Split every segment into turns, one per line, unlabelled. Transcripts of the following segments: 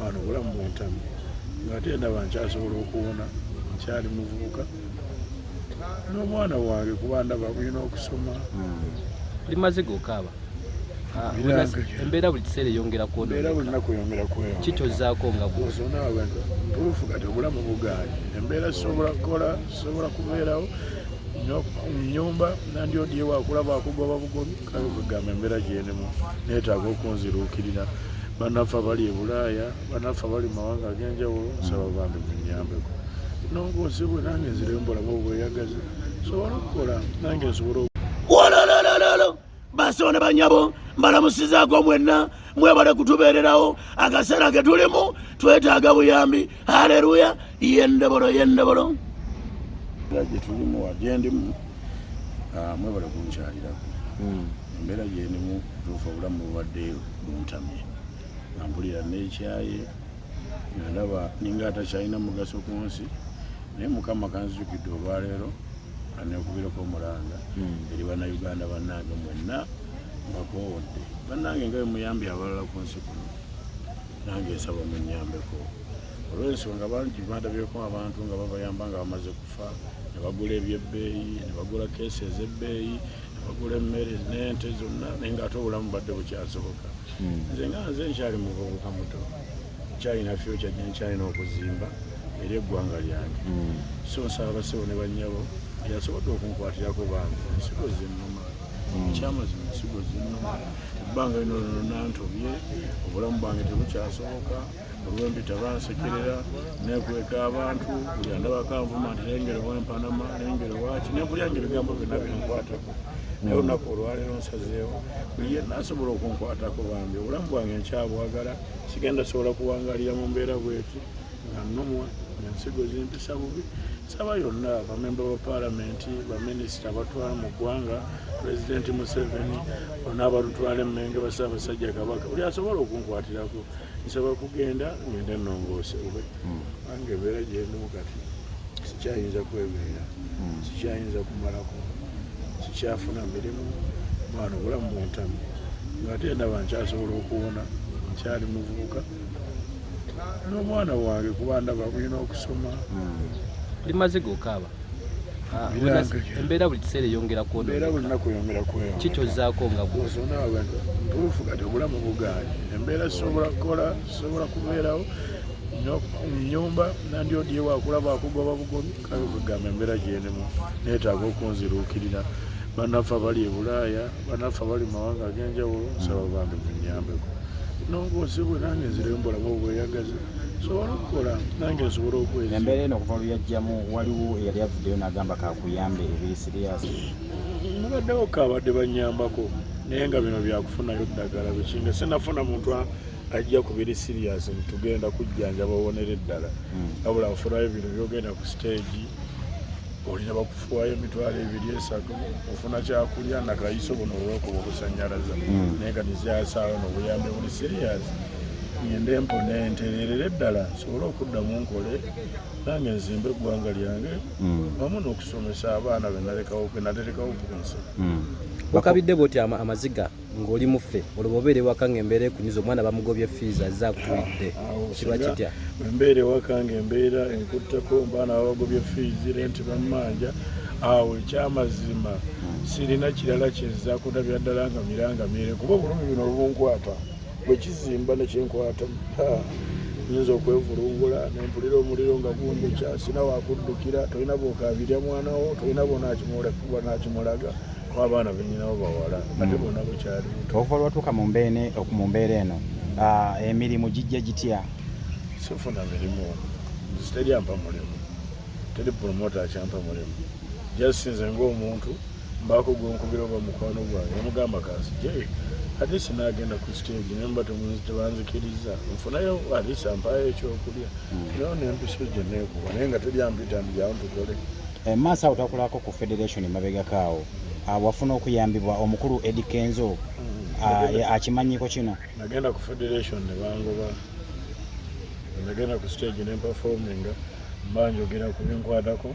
Mwana, obulamu buntamye, ng'ate ndaba nkyasobola okuwona, nkyali muvubuka n'omwana wange, kuba ndaba bulina okusoma.
Buli maziga okaaba. Ah, embeera buli kiseera eyongera
kwonooneka, buli lunaku eyongera kwonooneka.
Kikyozaako nga
gwe ntuufu kati obulamu bugaanye, embeera sisobola kukola, sisobola kubeerawo nyumba nandyodiye wakulaba akugoba bugobi. Kale kwegamba embeera gyendimu neetaaga okunziruukirira. Bannaffe abali e Bulaaya, bannaffe abali mu mawanga ag'enjawulo, nsaba bambi munyambeko nongoosebwe, nange nzireyo mu bulamu obweyagaza, nsobole okukola, nange nsobole.
Walalalalo, basebo ne banyabo, mbalamusizaako mwenna, mwebale kutubeererawo. Akaseera ke tulimu twetaaga buyambi. Haleluya, yendobolo yendobolo.
Gye tulimu, gyendimu, mwebale kunkyalirako. Embeera gyendimu tuufu, obulamu bubadde buntamye, nga mpulira nekyaye, nga ndaba ninga atakyalina mugaso ku nsi, naye Mukama kanzijukidde olwaleero anekubireko omulanga eri Bannayuganda bannange mwenna. Mbakowodde bannange, nga bemuyambye abalala ku nsi kuno, nange nsaba munyambeko, olw'ensonga bangi bandabyeko abantu nga babayamba nga bamaze kufa, ne bagula ebyebbeeyi, ne bagula keesi ez'ebbeeyi, ne bagula emmere n'ente zonna, naye nga ate obulamu badde bukyasoboka. Nze nga nze nkyali muvubuka muto, nkyalina future gye nkyalina okuzimba eri eggwanga lyange. So nsaba basebo ne bannyabo yasobodde okunkwatirako bambi, ensigo zinnuma. Ekyamazima ensigo zinnuma. Ebbanga lino lyonna ntobye, obulamu bwange tebukyasoboka. Olwempita bansekerera, nekweka abantu, buli andabako anvuma nti lengero wempanama, lengero waki, nempulya nga ebigambo byonna binkwatako. Naye olunaku olwaleero nsazeewo buli yenna asobola okunkwatako bambi, obulamu bwange nkyabwagala, sigenda sobola kuwangalira mu mbeera bweti nga nnumwa, ensigo zimpisa bubi. Nsaba yonna bamemba ba paalamenti, baminisita abatwala mu ggwanga, Pulezidenti Museveni, bonna abatutwala Emmenge, Bassaabasajja Kabaka, buli asobola okunkwatirako, nsaba kugenda ngende nnongoosebwe, kubanga embeera gyendimu kati sikyayinza kwebeera, sikyayinza kumalako, sikyafuna mirimu. Mwana, obulamu buntamye, ng'ate ndaba nkyasobola okuwona, nkyali muvubuka n'omwana wange, kuba ndaba bulina okusoma.
Buli maziga okaaba. Ah, embeera buli kiseera eyongera
kwonooneka, buli lunaku eyongera kwonooneka.
Kikyozaako nga
gwe ntuufu kati obulamu bugaanye, embeera sisobola kukola, sisobola kubeerawo nyumba nandyodiye wakulaba akugoba bugobi. Kale kwegamba embeera gyendimu neetaaga okunziruukirira. Bannaffe abali e Bulaaya, bannaffe abali mu mawanga ag'enjawulo, nsaba bambi munyambeko nongoosebwe, nange nzireyo mu bulamu obweyagaza, nsobole okukola, nange nsobole okwezi.
Embeera eno okuva lweyajjamu, waliwo eyali avuddeyo n'agamba kakuyambe ebiri serious?
Mubaddewo kabadde banyambako, naye nga bino byakufunayo ddagala bikinga sinafuna muntu ajja ku biri serious ntugenda kujjanjaba owonera eddala, wabula nfunayo bino byogenda ku stage, olina bakufuwayo 20,000, 3,000, ofuna kyakulya nakayiso buno olwokuba obusanyalaza. Naye kati syasaawo nobuyambi buli serious, ngende mpone ntererere eddala, nsobole okuddamu nkole, nange nzimbe eggwanga lyange wamu n'okusomesa abaana benaterekawo ku nsi.
Wakabidde bwoti amaziga ng'oli muffe, olwo bw'obeera ewaka ng'embeera ekunyiza, omwana bamugobye fees, azze akutulidde, kiba kitya?
Embeera ewaka ng'embeera enkutteko, ombaana babagobye fees, rent bammanja, awo ekyamazima sirina kirala kyezza kundabira ddala nga miranga mire, kuba obulumi bino obunkwata bwe kizimba nekyenkwata, nyinza okwevulungula nempulira omuliro nga gunjokya, sina wakuddukira. Tolina bwokabirya mwana wo, tolina bwonakimulaga, kuba abaana benyinawo bawala, ate bonna bukyali buto.
Okuva lwatuuka mu mbeera eno, emirimu gijja gitya?
Sifuna mirimu, teri ampa mulimu, teri promoter akyampa mulimu. Just nze ng'omuntu mbaako gwenkubira oba mukwano gwange, nemugamba kanzije at least nagenda ku stage, nemba tebanzikiriza nfunayo at least ampayo ekyokulya, nayo nempiso gye neekuba, naye nga teri ampita nti jangu tukole.
Maaso awo twakulako ku federation emabegako awo, wafuna okuyambibwa omukulu Eddy Kenzo, akimanyiko kino?
Nagenda ku federation ne bangoba. Nagenda ku stage ne performinga, mba njogera ku binkwatako.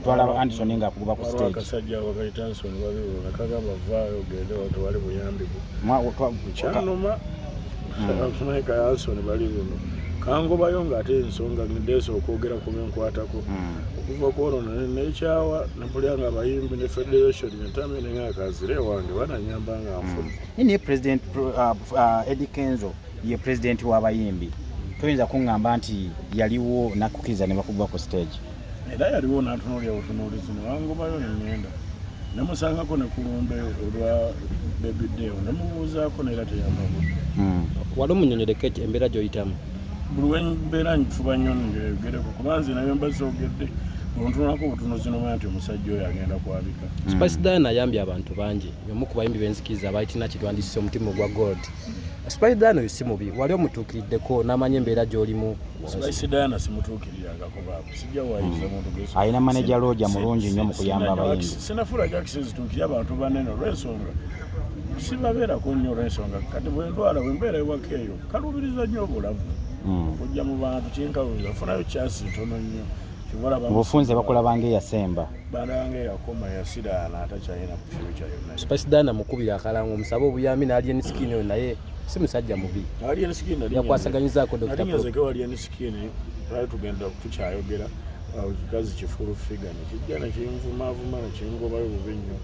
Twalaba Anderson nga akugoba ku
waliwo
stage.
Akasajja ako kayita Anson Babibo nakagamba vaayo ogende tewali buyambi bwo. Kyanuma naye ka Anson bali buno. Kangobayo ng'ate ensonga ndeese okwogera ku benkwatako. Okuva ku olwo nekyawa nempulira nga abayimbi ne federation entamye nenga kanzire ewange bananyamba nga nfudde.
Naye president Eddy Kenzo ye president w'abayimbi, toyinza kuŋŋamba nti yaliwo nakkukiriza ne bakuggwa ku stage?
Era yaliwo n'antunuulira butunuulizi ne bangobayo ne ŋŋenda. Nemusangako ne ku lumbe olwa Baby Deo nemubuuzaako neera teyampa budde.
Wali omunnyonnyoleko embeera gy'oyitamu?
Buli we mbeera nfuba nnyo ngeyogereko kuba nze nabyo mba soogedde, bw'ontunulako obutunuzi n'omanya nti omusajja oyo agenda kwabika.
Spice Diana ayambye abantu bangi, y'omu ku bayimbi b'enzikiriza abalina kirwandisa omutima ogwa gold. Spice Diana oyo si mubi, wali omutuukiriddeko n'amanya embeera gy'olimu?
Spice Diana simutuukirirangako baaba, sijja waayiriza muntu gwe.
Alina manager Roger mulungi nnyo mu kuyamba abayimbi.
Sinafula Jackson zituukire abantu banene olw'ensonga sibabeerako nnyo olw'ensonga kati bwe ndwala bwe mbeera ewaka eyo kaluubiriza nnyo obulavu okujja mu bantu kinkaluubiriza nfunayo chance ntono nnyo.
Mu bufunze bakulaba ng'eyasemba.
Balanga eyakoma yasiraana atakyalina future yonna.
Spice Diana mukubira akalango omusabe obuyambi n'Alien Skin oyo naye si musajja mubi.
Alien Skin nali
Yakwasaganyizaako Dr.
nali
Pro.
ngezeko Alien Skin twali tugenda tukyayogera awo kikazi kifulu figure ne kijja ne kinvumaavuma ne kingobayo bubi nnyo.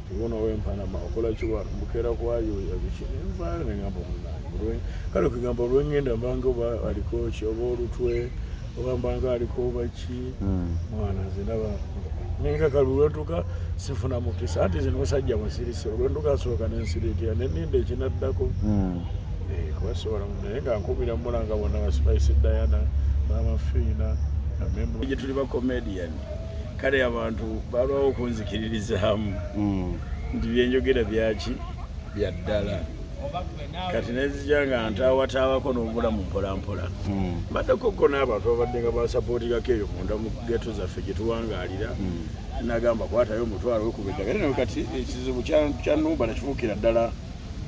Tubona ow'empanama okola ki wano mbukeera kwayoya biki ne nvaayo ne ngamba munnange kale kugamba olw'engenda mbanga oba aliko ki oba olutwe oba mbanga aliko oba ki mwana nze ndaba ninga kale olwentuka sifuna mukisa anti nze musajja musirise olwentuka nsooka ne nsiriikira ne nninda ekinaddako. Kuba sobola naye nga nkubira mulanga bonna ba Spice Diana, Maama Fiina, gye tuli ba comedian kale abantu balwawo okunzikiririzaamu nti byenjogera byaki bya ddala. Kati nenzija nga ntaawataawako n'obulamu mpola mpola. Mbaddeko ko n'abantu babadde nga basapootingako eyo munda mu ghetto zaffe gye tuwangaalira. Nagamba kwatayo omutwalo wekuba eddagala naye kati ekizibu kyannumba nekifuukira ddala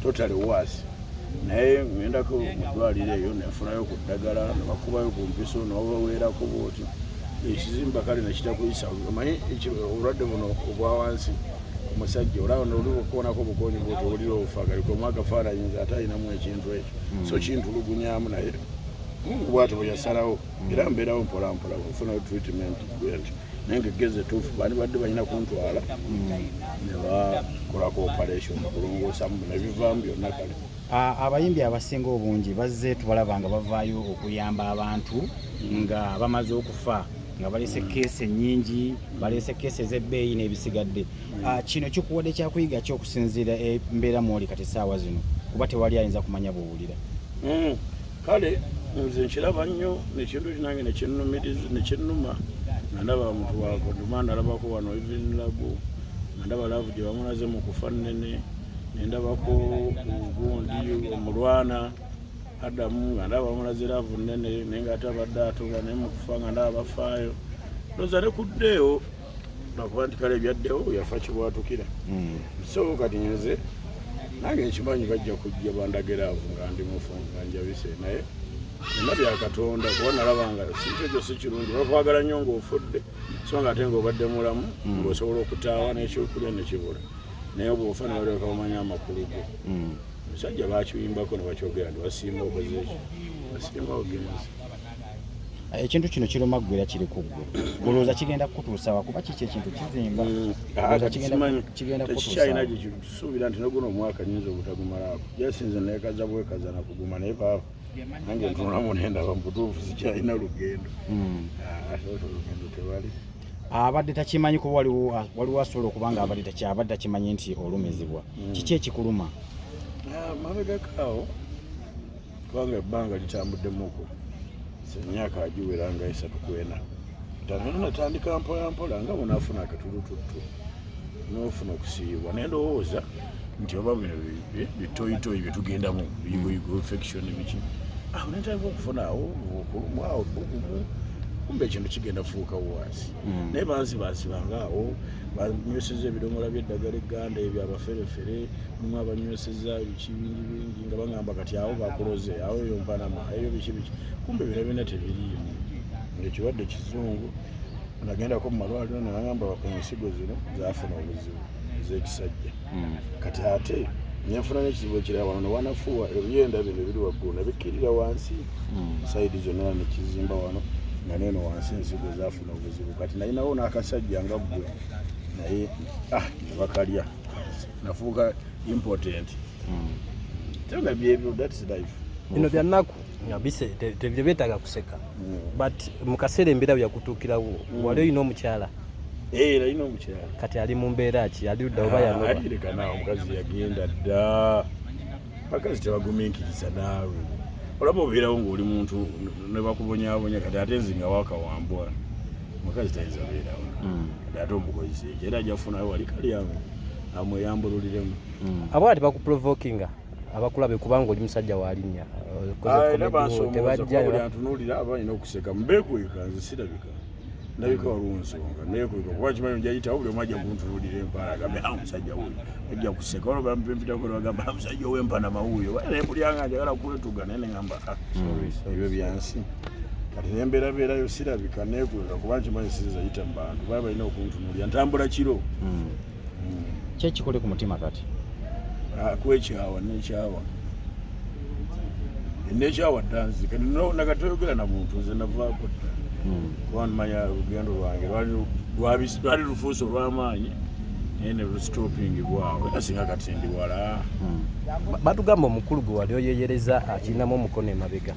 totally worse. Naye ŋŋendako mu ddwaliro eyo nenfunayo ku ddagala ne bakubayo ku mpiso ne babaweerako bw'oti ekizimba kale ne kitakuyisa. Omanyi obulwadde buno obwa wansi omusajja olaba noli okukoonako obukoonyi bw'oti owulira obufa galikomu akafaananyi nze ate alinamu ekintu ekyo so kintulugunyamu naye Mungu bw'atyo bwe yasalawo era mbeerawo mpola mpola bwenfunayo treatment bwenti naye ng'eggezi ettuufu bandibadde balina kuntwala ne bakolako operation okulongoosamu ne bivaamu byonna kale.
Abayimbi abasinga obungi bazze tubalaba nga bavaayo okuyamba abantu nga bamaze okufa nga balese keesi ennyingi, balese keesi ez'ebbeeyi n'ebisigadde. Kino kikuwadde kyakuyiga ki okusinziira embeera mw'oli kati essaawa zino kuba tewali ayinza kumanya bw'owulira?
Kale nze nkiraba nnyo ekintu ekyo nange nekinnuma nga ndaba omuntu wakoduma nalabako wano Evelyn Lagu nga ndaba laavu gye bamulaze mu kufa nnene ne ndabako gundi omulwana Adamu nga ndaba bamulaze laavu nnene naye ng'ate abadde atoba naye mu kufa nga ndaba bafaayo. Ndowooza ne kuddeewo lwakuba nti kale ebyaddewo yafa kibwatukira. So kati nze nange nkimanyi bajja kujja bandage laavu nga ndi mufu nga njabise naye byonna bya Katonda kuba nalaba nga kintu ekyo si kirungi bakwagala nnyo ng'ofudde so nga ate ng'obadde mulamu ng'osobola okutaawa n'ekyokulya ne kibula naye bw'ofa ne balyoka bamanya amakulu go. Omusajja bakiyimbako ne bakyogera nti basiima okoze eki basiima ogenze.
Ekintu kino kiruma ggwe era kiri ku ggwe. Olowooza kigenda kukutuusa wa? Kuba kiki ekintu kizimba. Olowooza kigenda kukutuusa
Tekikyalina
wa?
gye kisuubira nti ne guno omwaka nnyinza obutagumalaako. Jasinze neekaza bwekaza na kuguma naye baaba nange ntunulamu ne ndaba mu butuufu sikyalina lugendo. Ate olugendo tewali.
Abadde takimanyi kuba waliwo asobola okuba nga abadde takimanyi nti olumizibwa. Kiki ekikuluma?
Mabegako awo kubanga ebbanga litambuddemuko emyaka agiwera nga 3 ku 4. Ntandika natandika mpola mpola nga bw'onaafuna akatulututtu n'ofuna okusiiyibwa ne ndowooza nti oba bino bitoyitoyi bye tugendamu biyigoyigo infection biki awo ne ntandika okufuna awo okulumwa awo bugumu kumbe ekintu kigenda fuuka wansi naye banzibaazibanga awo banyweseza ebidomola by'eddagala egganda ebyo abaferefere mulimu abanyweseza biki bingi bingi nga bagamba kati awo bakuloze awo eyo mpanama eyo biki biki kumbe bino byonna tebiriimu ng'ekirwadde kizungu. Nagendako mu malwaliro ne bagamba ensigo zino zaafuna obuzibu ez'ekisajja kati ate Nenfuna n'ekizibu ekirala wano newanafuwa, ebyenda bino ebiri waggulu nebikkirira wansi side zonna, nekizimba wano nga neeno wansi ensigo zafuna obuzibu. Kati nalinawo n'akasajja nga ggwe, naye ah, nebakalya, nafuuka impotent. Tenga byebyo, that's life.
Bino byannaku nga tebyetaaga kuseka, but mu kaseera embeera bwe yakutuukirawo, wali olina omukyala?
Eh, nalina omukyala.
Kati ali mu mbeera ki? Ali ludda oba yanoba?
Alireka naawe, omukazi yagenda dda. Bakazi tebagumiikiriza naawe, olaba obeerawo ng'oli muntu ne bakubonyabonya. Kati ate nze nga wakawambwa, omukazi tayinza beerawo. Kati ate omukozesa ekyo, era ajja kufunayo wali kalyangu amweyambululiremu.
Abo ati bakuprovokinga abakulabe kubanga oli musajja wa linnya?
Ah, era bansomooza.
Tebajja?
Kuba buli antunuulira aba alina okuseka. Mbeekweka, nze sirabika, ndabika waliwo nsonga, neekweka kuba kimanyi njayitawo, buli omu ajja kuntunuulira empaala, agambe, "Ah, omusajja wuuyo," ajja kuseka. Olwo bampitako nebagamba, "Ah, omusajja ow'empanama wuuyo." Naye mpulyanga njagala kwetuga, naye neŋamba, "Ah, ebyo byansi." Kati nembeerabeerayo, sirabika, neekweka kuba nkimanyi sinza yita mu bantu, baba balina okuntunuulira, ntambula kiro.
Ki ekikuli ku mutima kati?
Ah, kwekyawa, nekyawa, nekyawa dda nze. Kati nakatoyogera na muntu, nze navaako dda, kuba nmanya olugendo lwange lwali lufuuse olw'amaanyi, naye ne lusitopingibwawo, era singa kati ndi wala.
Batugamba omukulu gwe wali oyeyereza akirinamu omukono emabega.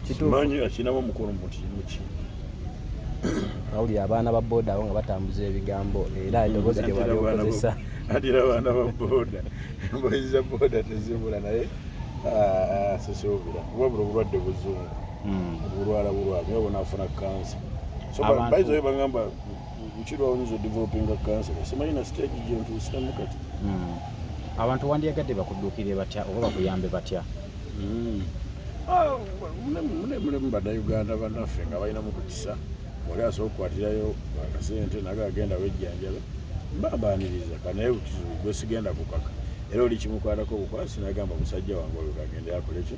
Kituufu?
Manyi akirinamu omukono muti muki?
Awulira abaana ba boda abo nga batambuza ebigambo, era eddoboozi lye wali okozesa.
Atira abaana ba boda, emboozi za boda tezibula, naye ah, sisuubira, kuba buli obulwadde buzungu, obulwala bulwala, naye bonaafuna kansa. So by the way, bagamba ukirwawo nyinza odevelopinga kansa, simanyi na stage gyentuusemu kati.
Abantu wandyagadde bakudduukirire batya oba bakuyambe batya?
Ah, mulimu bannayuganda bannaffe nga balinamu ku kisa, oli asobola okukwatirayo akasente naga agenda wejjanjabe, mbambaniriza kanaye kizibu gwe sigenda kukaka, era oli kimukwatako obukwasi nagamba, musajja wange oyo kagende akole ki,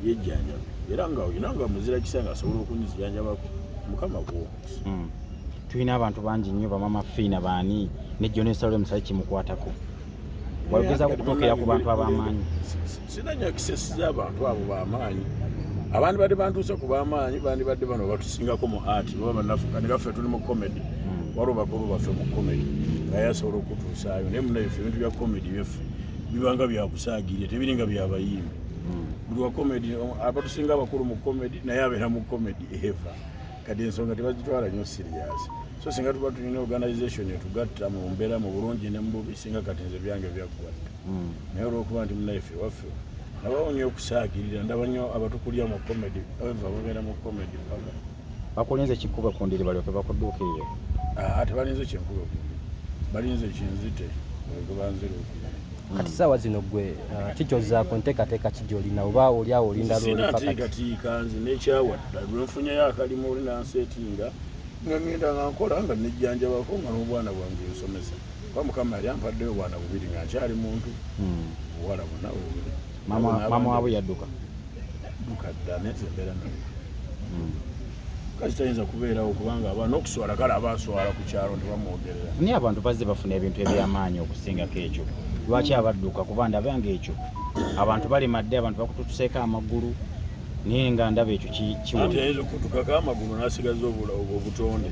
yejjanjabe, era nga olina nga muzira kisa nga asobola okunzijanjabako, Mukama kuwomukisa.
Tulina abantu bangi nnyo, bamama Fiina, baani, ne Jonesalo Musayi kimukwatako. Wagezaako okutuukira ku bantu ab'amaanyi?
Sinanya access z'abantu abo b'amaanyi. Abantu badde bantuuse ku b'amaanyi, bandibadde bano batusingako mu art, baba bannaffe. Kati gaffe tuli mu comedy, waliwo bakulu baffe mu comedy naye asobola okutuusaayo, naye munaife ebintu bya comedy byaffe bibanga byakusaagirya, tebiringa byabayimbi. Buli wa comedy, abatusinga abakulu mu comedy, naye abeera mu comedy eva kati ensonga tebazitwala nnyo serious. So singa tuba tulina organization etugatta mu mbeera mu bulungi ne mu bubi, singa kati nze byange byaggwa dda. Naye olwokuba nti munaife waffe nabawo nnyo okusaagirira, ndaba nnyo abatukulya mu comedy, eva babeera mu comedy paka
Bakulinze kikube ku ndiri balyoke bakudduukirire?
Ah, tebalinze kyenkube kumbi, balinze kinzite balyoke banziruukirire.
Kati saawa zino gwe kikyozaako nteekateeka ki gy'olina, oba oli awo olinda
Sina
lwolifa kati?
Ntiikatiika, nze nekyawa dda. Lwenfunyeyo akalimu oli nanseetinga, nga ngenda nga nkola, nga nejjanjabako, nga n'obwana bwange nsomesa, kuba Mukama yali ampaddeyo obwana bubiri nga nkyali muntu, buwala buna bubiri.
Maama waabwe yadduka?
Dduka dda, naye nze mbeera nabo. Kazi tayinza kubeerawo kubanga abaana okuswala, kale aba aswala ku kyalo ntibamwogerera.
Naye abantu bazze bafuna ebintu ebyamaanyi okusingako ekyo, lwaki abadduka? Kuba ndaba nga ekyo abantu balemadde, abantu bakututuseeko amagulu, naye nga ndaba ekyo
Anti
kiwona.
Ayinza okutukako amagulu n'asigaza obutonde.